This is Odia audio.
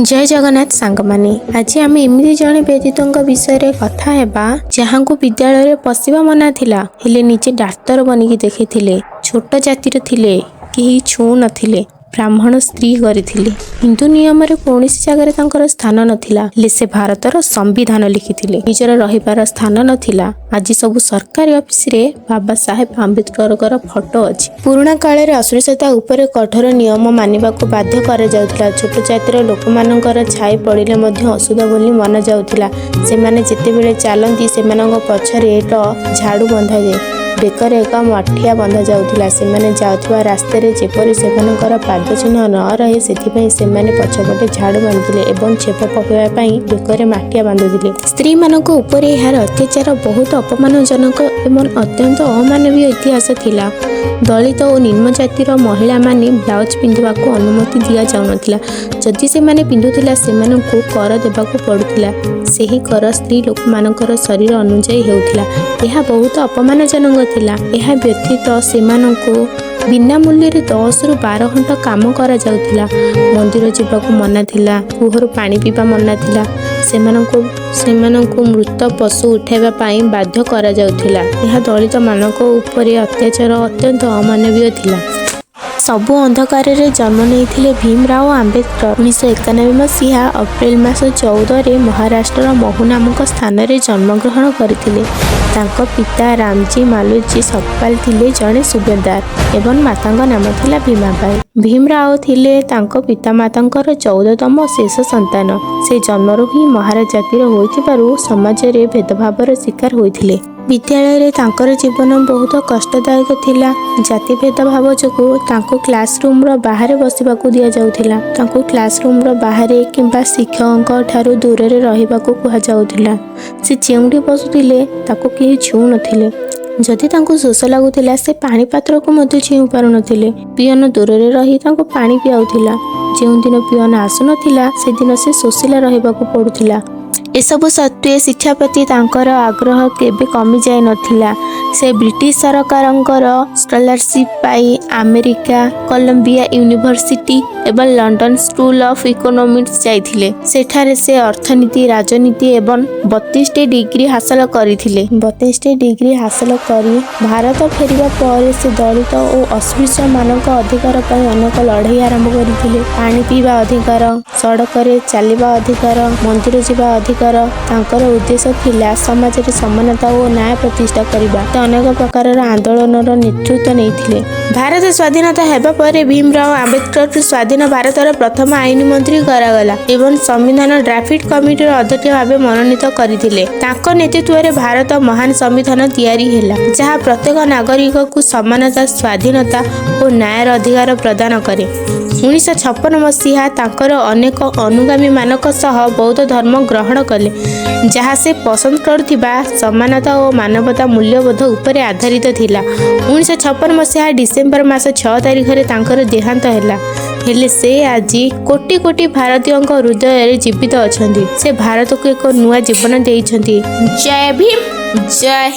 ଜୟ ଜଗନ୍ନାଥ ସାଙ୍ଗମାନେ। ଆଜି ଆମେ ଏମିତି ଜଣେ ବ୍ୟକ୍ତିତ୍ୱଙ୍କ ବିଷୟରେ କଥା ହେବା, ଯାହାଙ୍କୁ ବିଦ୍ୟାଳୟରେ ପଶିବା ମନା ଥିଲା, ହେଲେ ନିଜେ ଡାକ୍ତର ବନିକି ଦେଖିଥିଲେ। ଛୋଟ ଜାତିର ଥିଲେ, କେହି ଛୁଉଁ ନଥିଲେ, ବ୍ରାହ୍ମଣ ସ୍ତ୍ରୀ କରିଥିଲେ। ହିନ୍ଦୁ ନିୟମରେ କୌଣସି ଜାଗାରେ ତାଙ୍କର ସ୍ଥାନ ନଥିଲା, ହେଲେ ସେ ଭାରତର ସମ୍ବିଧାନ ଲେଖିଥିଲେ। ନିଜର ରହିବାର ସ୍ଥାନ ନଥିଲା। ଆଜି ସବୁ ସରକାରୀ ଅଫିସରେ ବାବା ସାହେବ ଆମ୍ବେଦକରଙ୍କର ଫଟୋ ଅଛି। ପୁରୁଣା କାଳରେ ଅସ୍ପୃଶ୍ୟତା ଉପରେ କଠୋର ନିୟମ ମାନିବାକୁ ବାଧ୍ୟ କରାଯାଉଥିଲା। ଛୋଟ ଜାତିର ଲୋକମାନଙ୍କର ଛାଇ ପଡ଼ିଲେ ମଧ୍ୟ ଅଶୁଦ୍ଧ ବୋଲି ମନାଯାଉଥିଲା। ସେମାନେ ଯେତେବେଳେ ଚାଲନ୍ତି, ସେମାନଙ୍କ ପଛରେ ଏକ ଝାଡ଼ୁ ବନ୍ଧାଯାଏ, ବେକରେ ଏକ ମାଠିଆ ବନ୍ଧାଯାଉଥିଲା। ସେମାନେ ଯାଉଥିବା ରାସ୍ତାରେ ଯେପରି ସେମାନଙ୍କର ପାଦଚିହ୍ନ ନ ରହେ, ସେଥିପାଇଁ ସେମାନେ ପଛପଟେ ଝାଡ଼ୁ ବାନ୍ଧୁଥିଲେ ଏବଂ ଛେପ ପକାଇବା ପାଇଁ ବେକରେ ମାଠିଆ ବାନ୍ଧୁଥିଲେ। ସ୍ତ୍ରୀମାନଙ୍କ ଉପରେ ଏହାର ଅତ୍ୟାଚାର ବହୁତ ଅପମାନଜନକ ଏବଂ ଅତ୍ୟନ୍ତ ଅମାନବୀୟ ଇତିହାସ ଥିଲା। ଦଳିତ ଓ ନିମ୍ନ ଜାତିର ମହିଳାମାନେ ବ୍ଲାଉଜ ପିନ୍ଧିବାକୁ ଅନୁମତି ଦିଆଯାଉନଥିଲା। ଯଦି ସେମାନେ ପିନ୍ଧୁଥିଲା, ସେମାନଙ୍କୁ କର ଦେବାକୁ ପଡୁଥିଲା। ସେହି କର ସ୍ତ୍ରୀ ଲୋକମାନଙ୍କର ଶରୀର ଅନୁଯାୟୀ ହେଉଥିଲା। ଏହା ବହୁତ ଅପମାନଜନକ ଥିଲା। ଏହା ବ୍ୟତୀତ ସେମାନଙ୍କୁ ବିନା ମୂଲ୍ୟରେ 10ରୁ 12 ଘଣ୍ଟା କାମ କରାଯାଉଥିଲା। ମନ୍ଦିର ଯିବାକୁ ମନା ଥିଲା। କୂଅରୁ ପାଣି ପିଇବା ମନା ଥିଲା। ସେମାନଙ୍କୁ ମୃତ ପଶୁ ଉଠାଇବା ପାଇଁ ବାଧ୍ୟ କରାଯାଉଥିଲା। ଏହା ଦଳିତମାନଙ୍କ ଉପରେ ଅତ୍ୟାଚାର ଅତ୍ୟନ୍ତ ଅମାନବୀୟ ଥିଲା। ସବୁ ଅନ୍ଧକାରରେ ଜନ୍ମ ନେଇଥିଲେ ଭୀମ ରାଓ ଆମ୍ବେଦକର। 1991 ମସିହା ଅପ୍ରେଲ ମାସ 14ରେ ମହାରାଷ୍ଟ୍ରର ମହୁ ନାମକ ସ୍ଥାନରେ ଜନ୍ମଗ୍ରହଣ କରିଥିଲେ। ତାଙ୍କ ପିତା ରାମଜୀ ମାଲୋଜୀ ସକପାଲ ଥିଲେ ଜଣେ ସୁବେଦାର ଏବଂ ମାତାଙ୍କ ନାମ ଥିଲା ଭୀମାବାଇ। ଭୀମ ରାଓ ଥିଲେ ତାଙ୍କ ପିତାମାତାଙ୍କର 14ତମ ଶେଷ ସନ୍ତାନ। ସେ ଜନ୍ମରୁ ହିଁ ମହାର ଜାତିର ହୋଇଥିବାରୁ ସମାଜରେ ଭେଦଭାବର ଶିକାର ହୋଇଥିଲେ। ବିଦ୍ୟାଳୟରେ ତାଙ୍କର ଜୀବନ ବହୁତ କଷ୍ଟଦାୟକ ଥିଲା। ଜାତି ଭେଦଭାବ ଯୋଗୁଁ ତାଙ୍କୁ କ୍ଲାସରୁମର ବାହାରେ ବସିବାକୁ ଦିଆଯାଉଥିଲା। ତାଙ୍କୁ କ୍ଲାସରୁମର ବାହାରେ କିମ୍ବା ଶିକ୍ଷକଙ୍କ ଠାରୁ ଦୂରରେ ରହିବାକୁ କୁହାଯାଉଥିଲା। ସେ ଯେଉଁଠି ବସୁଥିଲେ, ତାକୁ କେହି ଛୁଉଁ ନଥିଲେ। ଯଦି ତାଙ୍କୁ ଶୋଷ ଲାଗୁଥିଲା, ସେ ପାଣି ପାତ୍ରକୁ ମଧ୍ୟ ଛୁଇଁ ପାରୁନଥିଲେ। ପିଅନ ଦୂରରେ ରହି ତାଙ୍କୁ ପାଣି ପିଆଉଥିଲା। ଯେଉଁଦିନ ପିଅନ ଆସୁନଥିଲା, ସେଦିନ ସେ ଶୋଷିଲା ରହିବାକୁ ପଡୁଥିଲା। ଏସବୁ ସତ୍ତ୍ୱେ ଶିକ୍ଷା ପ୍ରତି ତାଙ୍କର ଆଗ୍ରହ କେବେ କମିଯାଇ ନଥିଲା। ସେ ବ୍ରିଟିଶ ସରକାରଙ୍କର ସ୍କଲାରସିପ୍ ପାଇ ଆମେରିକା କଲମ୍ବିଆ ୟୁନିଭର୍ସିଟି ଏବଂ ଲଣ୍ଡନ ସ୍କୁଲ ଅଫ୍ ଇକୋନୋମିକ୍ସ ଯାଇଥିଲେ। ସେଠାରେ ସେ ଅର୍ଥନୀତି, ରାଜନୀତି ଏବଂ 32ଟି ଡିଗ୍ରୀ ହାସଲ କରିଥିଲେ। 32ଟି ଡିଗ୍ରୀ ହାସଲ କରି ଭାରତ ଫେରିବା ପରେ ସେ ଦଳିତ ଓ ଅସ୍ପୃଶ୍ୟମାନଙ୍କ ଅଧିକାର ପାଇଁ ଅନେକ ଲଢ଼େଇ ଆରମ୍ଭ କରିଥିଲେ। ପାଣି ପିଇବା ଅଧିକାର, ସଡ଼କରେ ଚାଲିବା ଅଧିକାର, ମନ୍ଦିର ଯିବା ଅଧିକାର। ତାଙ୍କର ଉଦ୍ଦେଶ୍ୟ ଥିଲା ସମାଜରେ ସମାନତା ଓ ନ୍ୟାୟ ପ୍ରତିଷ୍ଠା କରିବା। ସେ ଅନେକ ପ୍ରକାରର ଆନ୍ଦୋଳନର ନେତୃତ୍ୱ ନେଇଥିଲେ। ଭାରତ ସ୍ୱାଧୀନତା ହେବା ପରେ ଭୀମ ରାଓ ଆମ୍ବେଦକରଙ୍କୁ ସ୍ୱାଧୀନ ଭାରତର ପ୍ରଥମ ଆଇନ ମନ୍ତ୍ରୀ କରାଗଲା ଏବଂ ସମ୍ବିଧାନ ଡ୍ରାଫ୍ଟ କମିଟିର ଅଧ୍ୟକ୍ଷ ଭାବେ ମନୋନୀତ କରିଥିଲେ। ତାଙ୍କ ନେତୃତ୍ୱରେ ଭାରତ ମହାନ ସମ୍ବିଧାନ ତିଆରି ହେଲା, ଯାହା ପ୍ରତ୍ୟେକ ନାଗରିକକୁ ସମାନତା, ସ୍ୱାଧୀନତା ଓ ନ୍ୟାୟର ଅଧିକାର ପ୍ରଦାନ କରେ। 1956 ମସିହା ତାଙ୍କର ଅନେକ ଅନୁଗାମୀମାନଙ୍କ ସହ ବୌଦ୍ଧ ଧର୍ମ ଗ୍ରହଣ କଲେ, ଯାହା ସେ ପସନ୍ଦ କରୁଥିବା ସମାନତା ଓ ମାନବତା ମୂଲ୍ୟବୋଧ ଉପରେ ଆଧାରିତ ଥିଲା। 1956 ମସିହା ଡିସେମ୍ବର ମାସ 6 ତାରିଖରେ ତାଙ୍କର ଦେହାନ୍ତ ହେଲା। ହେଲେ ସେ ଆଜି କୋଟି କୋଟି ଭାରତୀୟଙ୍କ ହୃଦୟରେ ଜୀବିତ ଅଛନ୍ତି। ସେ ଭାରତକୁ ଏକ ନୂଆ ଜୀବନ ଦେଇଛନ୍ତି। ଜୟ ଭୀମ, ଜୟ।